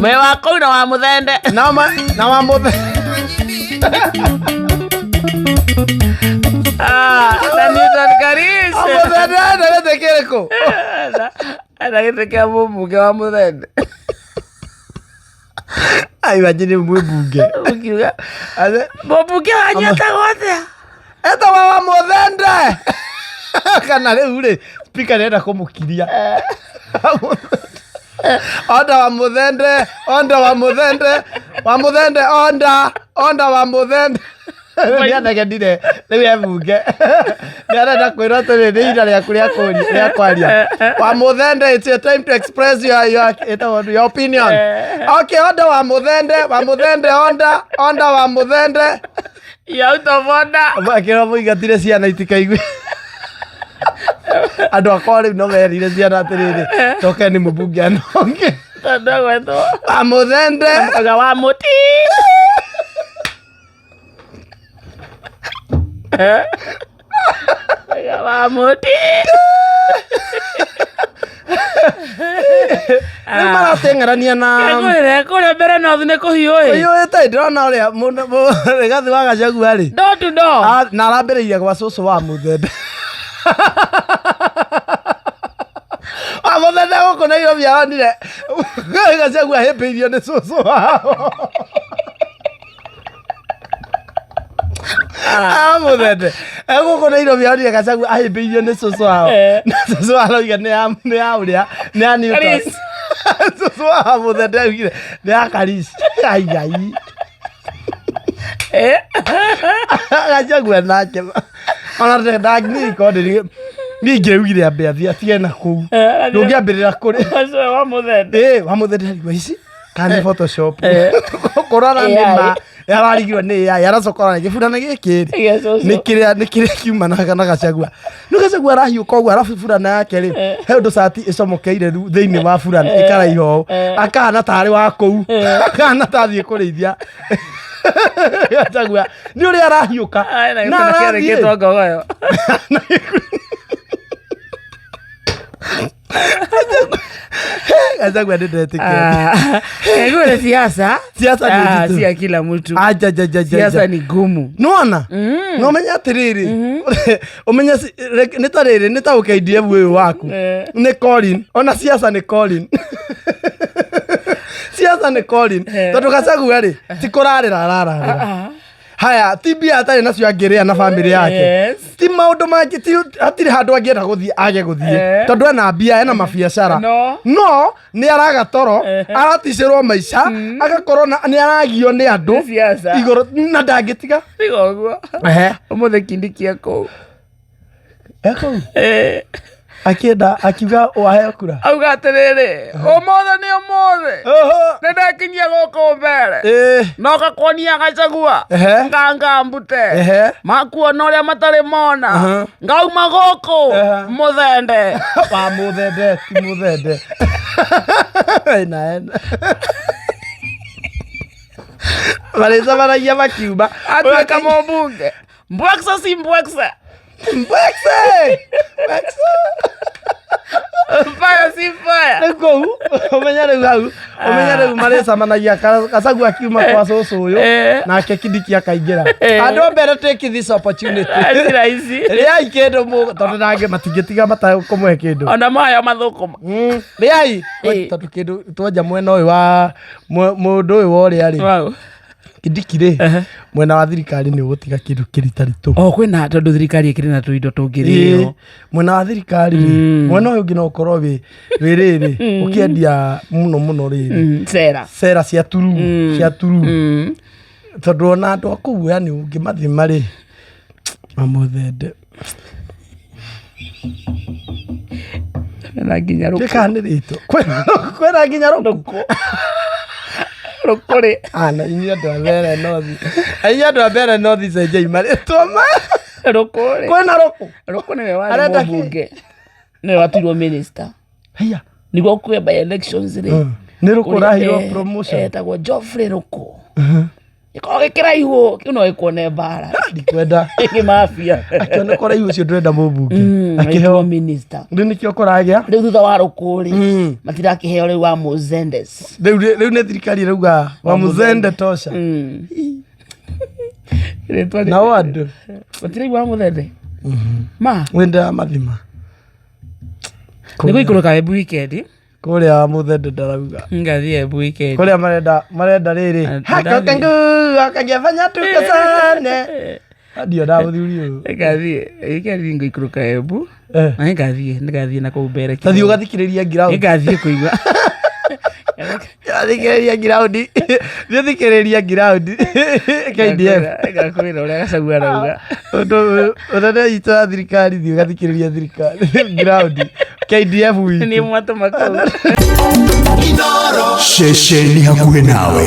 Mwe wa kũu na wa mũthende. Na ma na wa mũthe. Ah, na Newton Karisa. Mũthende ena gĩtĩ kĩrĩkũ? Ena gĩtĩ kĩa mũmbunge wa mũthende. Ai imagine mwĩ mbunge. Ũkiuga Ate- mũmbunge wanyu etagwo atĩa? Etagwo wa mũthende. Kana rĩu rĩ, speaker nĩenda kũmũkiria. Onda wa mũthende, onda wa mũthende, wa mũthende onda, onda wa mũthende. Nĩanegenire rĩu e mbunge. Nĩarenda kwĩrwo atĩrĩ nĩ ihinda rĩaku rĩa kũria rĩa kwaria. Wa mũthende, it's your time to express your ĩtagwo your opinion. Okay, onda wa mũthende, wa mũthende onda, onda wa mũthende. You out of order. Akĩra mũingatire ciana itikaigue. Andũ akwa rĩu no merire ciana atĩrĩrĩ, coke nĩ mũmbunge anonge. Tondũ agwetwo. Wa mũthende. Oga wa mũti. Oga wa mũti. Rĩu marateng'erania na Ngwĩre kũrĩa mbere north nĩ kũhiũ ĩ. Ũyũĩte ndĩrona ũrĩa Rigathi wa Gachagua rĩ Door to door. Na arambĩrĩirie gwa cũcũ wa mũthembe wa mũthembe gũkũ Nairobi aronire Gachagua ahĩmbĩirio nĩ cũcũ wao. Ah, mũthembe gũkũ Nairobi aronire Gachagua ahĩmbĩirio nĩ cũcũ wao. Na cũcũ wao arauga nĩ ya ũrĩa nĩ ya Newton. Karis. Cũcũ wa mũthembe augire nĩ ya Karis. Ai ai. Gachagua nake ona ndangĩkorwo niĩ ingĩaugire ambe athiĩ atige na kũu. Ndũngĩambĩrĩra kũrĩ Ũcio wa mũthembe. Ĩ, wa mũthembe arigwo ici kana nĩ Photoshop. Kũrora nĩ AI. ma ararigirwo nĩ AI aracokora gĩburana gĩkĩ rĩ Gĩa cũcũ. nĩ kĩrĩa kiumanaga na Gachagua. Nĩ Gachagua arahiũka ũguo arabu burana yake rĩ he ũndũ cati ĩcomokeire rĩu thĩinĩ wa burana ĩkaraiha ũũ akahana tarĩ wa kũu akahana tathiĩ kũrĩithia Gachagua nĩ ũrĩa arahiũka Ai, na na gĩtĩ arathiĩ kĩarĩkĩtwo ngogoyo. Gachagua nĩ ndetĩkia. Ah, Ngwĩre siasa. Siasa ni Ah, nzito. si ya kila mtu. Aja, ja, ja, ja, Siasa ja. ni gumu. Nĩwona na ũmenye atĩrĩrĩ ũmenye nĩ ta rĩrĩ nĩ ta KDF ũyũ waku. Nĩ Colin ona siasa nĩ Colin, siasa nĩ Colin. Tondũ Gachagua rĩ ti kũrarĩra arararĩra. Ah. Haya ti mbia atarĩ nacio angĩrĩa na bamĩrĩ yake. Ti maũndũ mangĩ ti hatirĩ handũ angĩenda gũthiĩ age gũthiĩ. Tondũ ena mbia ena mabiacara. No. No nĩ araga toro araticĩrwo maica agakorwo nĩ aragio nĩ andũ Nĩ siasa. Igũrũ na ndangĩtiga. Tiga ũguo. Ũmũthĩ Kindiki e kũu. Ekũu akĩenda akiuga waheo kura. Auga atĩrĩrĩ, ũmũthĩ nĩ ũmũthĩ. Nĩ ndakinyia gũkũ mbere. Noka kuonia Gachagua. Nganga mbute. Makuona ũrĩa matarĩ mona. Ngauma gũkũ mũthende. Wa mũthembe ti mũthembe ena ena marĩcemanagia makiuma. Atuĩka mũmbunge. Mbwekse si mbwekse. Mbwekse! Mbwekse! Fire si fire. Rĩu kũu ũmenye rĩu hau ũmenye rĩu marĩcemanagia Gachagua akiuma kwa cũcũ ũyũ. Nake Kindiki akaingĩra. Andũ mbere take this opportunity. Ti raici. Rĩai kĩndũ tondũ nangĩ matingĩtiga matakũmũhe kĩndũ. Ona mayo mathũkũma. Rĩai tondũ kĩndũ twanja mwena ũyũ wa mũndũ ũyũ wa ũrĩa rĩ Kindiki rĩ mwena wa thirikari nĩ ũgũtiga kĩndũ kĩritaritũ. O kwĩna tondũ thirikari ĩkĩrĩ na tũindo tũngĩrĩo. Mwena wa thirikari rĩ mwena ũyũ ũngĩ no ũkorwo wĩ rĩrĩ ũkĩendia mũno mũno rĩrĩ Cera. Cera cia turu cia turu tondũ ona andũ a kũu yani ũngĩmathima rĩ mamũthende. Na nginya rũkũ. Gĩkana nĩ rĩtwa kwĩna nginya rũkũ. Rũkũrĩ. Ana inyuĩ andũ a Mbeere North, inyuĩ andũ a Mbeere North cenjai marĩtwa ma Rũkũrĩ. Kwĩna rũkũ. Rũkũ nĩwe warĩ Arenda kĩ? mũmbunge. Nĩwe watuirwo minister. Haiya. Nĩguo kwĩ by elections rĩ. Nĩ rũkũ Ũrĩa, ũraheirwo promotion. Etagwo Geoffrey Rũkũ. Gĩkorwo gĩkĩraihu kĩu no gĩkuone mbara. Ndikwenda. Kĩmabia. Akĩona kũraihu ũcio ndũrenda mũmbunge. Akĩheo minister. Rĩu nĩkĩo kũragĩa. Rĩu thutha wa rũkũrĩ matirakĩheo rĩu wa Muzendes. Rĩu nĩ thirikari ĩrauga wa Muzende tosha. Rĩtwa rĩ- Nao andũ Gũtiraigua wa Muthende. Ma wenda mathima. nĩ gũikũrũka Embu weekend. Kũrĩa wa Muthende ndarauga. Ngathiĩ Embu weekend. Kũrĩa marenda rĩrĩ. Ndathiĩ. Hakangu akangefanya tukosane. Ndionaga mũthuri ũyũ. Ngathiĩ weekend ngũikũrũka Embu. Na nĩngathiĩ na kũu mbere. Tathiĩ ũgathikĩrĩria ngiraũndi. Nĩngathiĩ kũigua. Thikĩrĩria ngiraũndi. Thiĩ thikĩrĩria ngiraũndi. KDF. Ngakwĩra ũrĩa Gachagua arauga. Ũndũ ũnene witũ wa thirikari thiĩ ũgathikĩrĩria thirikari ngiraũndi. KDF witũ. Niĩ mwatũma kũu. Ceceni hakuhĩ nawe.